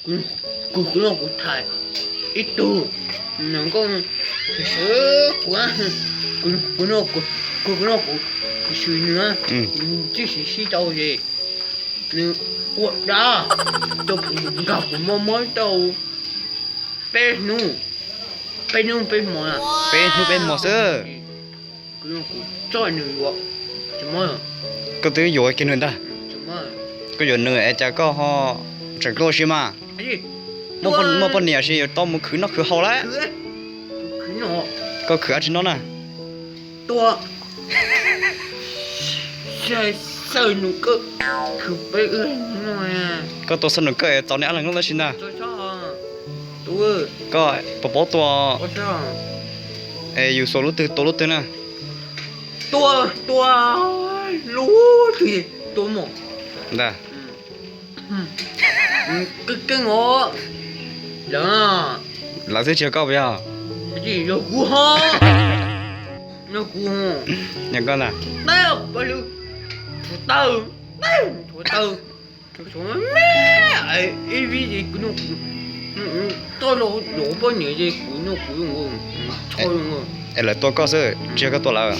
Kuv, kuv noj kuv tham ib tug, nws nkauj sawv kuv, kuv noj kuv, kuv noj kuv, kuv swm nws, nws tib si sib tau ces nws ua dab rau kuv, nkag kuv mob mob tau peb hnub, peb hnub peb hmo. Peb hnub peb hmo xwb. Kuv txoj nws yuav, koj twb yuav kiag nws ntag. Koj yuav nws es cas koj ho tseem tuaj ua si mas? Muaj poj niam si yuav tau mus khwv noj khwv haus lawm. Koj khwv dab tsi noj na? Tua xaws nus kawj khwv peb. Koj tua xaws nus kawj txaus niag ab leeg noj tab sis ntag. Koj puas paub tua? Es yus xuas lub twg tua lub twg na? Tua, tua lub twg tua mus ntag. Keej keej os. Lawv, lawv twb tsis yog koj puas yog? Yog kuv ho. Yog kuv. Yog koj ntag. Thuav taw, thuav taw, ib vib ces kuv noj, koj los yuav poj niam ces kuv noj kuv, es lawv tua koj xwb tsis yog koj tua lawv?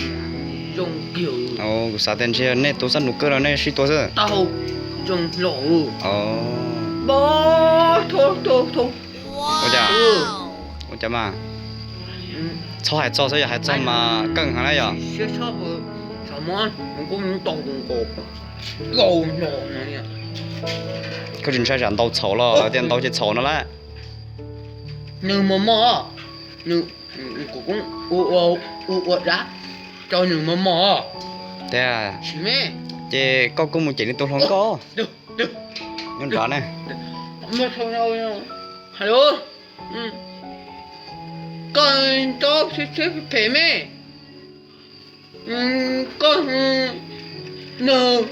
Kuv xav tias ntshe nej tua xab nus kawj los nej sib tua xwb. Ua cas, ua cas mas? Txhob hais txog xwb, yog hais txog mas keej heev na yog. Koj tsis ntshai tsam ntaus txhaum los lawv tias ntaus ces txhaum no lawm. Nws mos mos, nws, kuv ua dab, nws mos mos. Tiag, ces koj kuj mus cem li tus hluas nkauj nyob nrad ne. Koj nto phem me, koj, nws,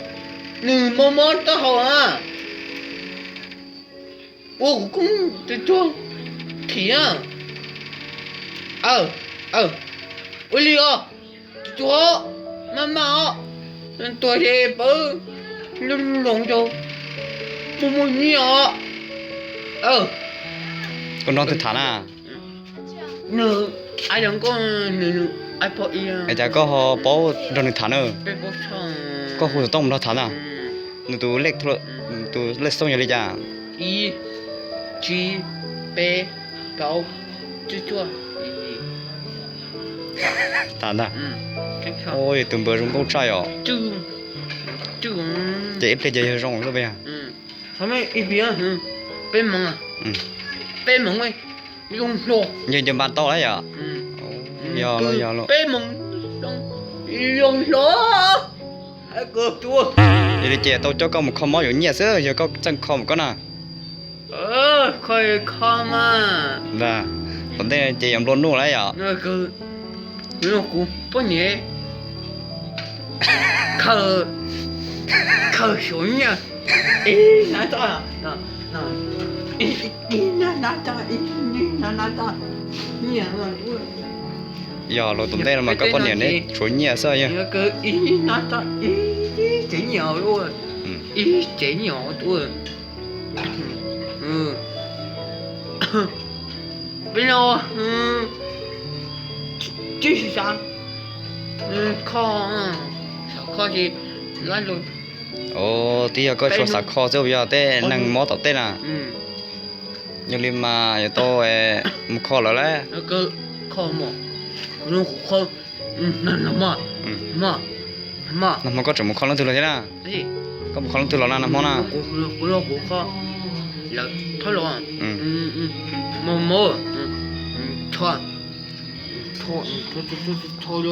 nws mob mob taub hau na. Ua kuv koob tus tuag khim na. Ua li os, tus tuag maj maj os, tuag ces pawv loo rau muaj muaj nyiaj os. Koj nrog twg tham na? Nws, es cas koj ho paub nrog nws tham na? Koj hu xov tooj mus nrog tham ntag. Nws tus lej, tus lej xoob yog li cas? Ib, tsib, peb, plaub, cuaj, cuaj. Tham ntag. Ua tus npawg zoo nkauj tshaj yom. Ces ib pliag ces yog zoo xwb puas yog? Peb moos, peb moos, zoo hlo. Nco nco npa tau lawm yom. Yog los yog los. Peb moos, zoo hlo. Yog li ces tau coj koj mus kho mob yuav nyiaj xwb, yog koj txawj kho mus koj na. Kho, kho mas. Tom ntej ces yuav nplua nuj lawm yom. Kuv poj niam khaws, khaws suav nyiaj, ib nab toj, ib nab toj, ib nab toj nyiaj. Yog los tom ntej no mas koj poj niam neb suav nyiaj xwb. Ib nab toj, ib tsev nyiaj, ib tsev nyiaj tuaj. Peb no tsis xav kho, xav kho ces lab lug. Twb yog koj tsis xav kho xwb, yog tej neeg mob tom tej na. Yog li mas yuav tau mus kho lawm lauj. Nag hmo koj tseem mus kho leej twg los thiab na? Koj mus kho leej twg los na nag hmo na?